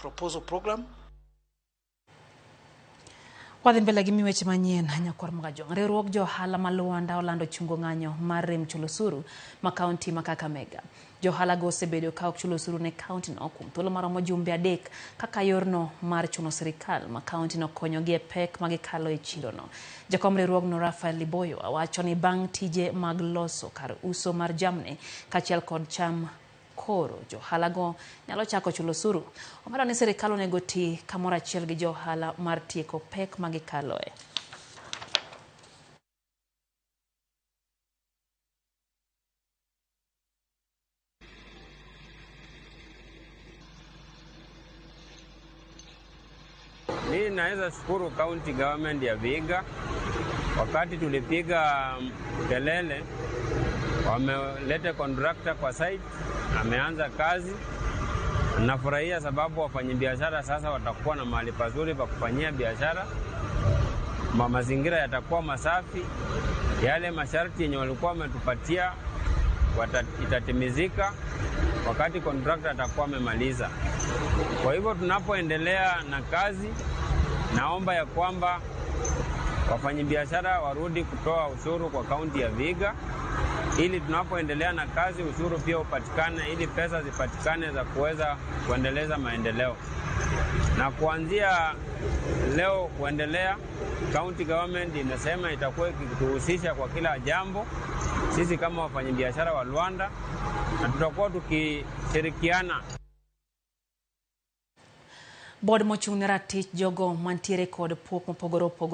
Proposal Program. Wadhi mbele gi weche manyien nyakwar Mogajwang'. Riwruog jo ohala ma Luanda olando chungo ng'anyo mar rem chulo osuru ma kaunti ma Kakamega. Jo ohala go osebedo ka ok chul osuru ne kaunti no kuom thuolo maromo jumbe 3 kaka yorno mar chuno sirikal ma kaunti no konyogi e pek ma gikalo e chiro no. Jakom riwruogno Rafael Liboyo wacho ni bang' tije mag loso kar uso mar jamni kaachiel kod cham koro johala go nyalo chako chulo osuru. Omedo ni sirikal onego ti kamoro achiel gi jo ohala mar tieko pek ma gikaloe. Mimi naweza shukuru county government ya Vihiga, wakati tulipiga kelele wameleta contractor kwa site, ameanza kazi. Nafurahia sababu wafanyabiashara sasa watakuwa na mahali pazuri pa kufanyia biashara, mazingira yatakuwa masafi, yale masharti yenye walikuwa wametupatia itatimizika wakati contractor atakuwa amemaliza. Kwa hivyo tunapoendelea na kazi, naomba ya kwamba wafanyabiashara warudi kutoa ushuru kwa kaunti ya Vihiga, ili tunapoendelea na kazi ushuru pia upatikane, ili pesa zipatikane za kuweza kuendeleza maendeleo. Na kuanzia leo kuendelea, county government imesema itakuwa ikituhusisha kwa kila jambo sisi kama wafanyabiashara wa Luanda, na tutakuwa tukishirikiana. Bod mochung' ne ratich jogo mantiere kod pok mopogore opogore.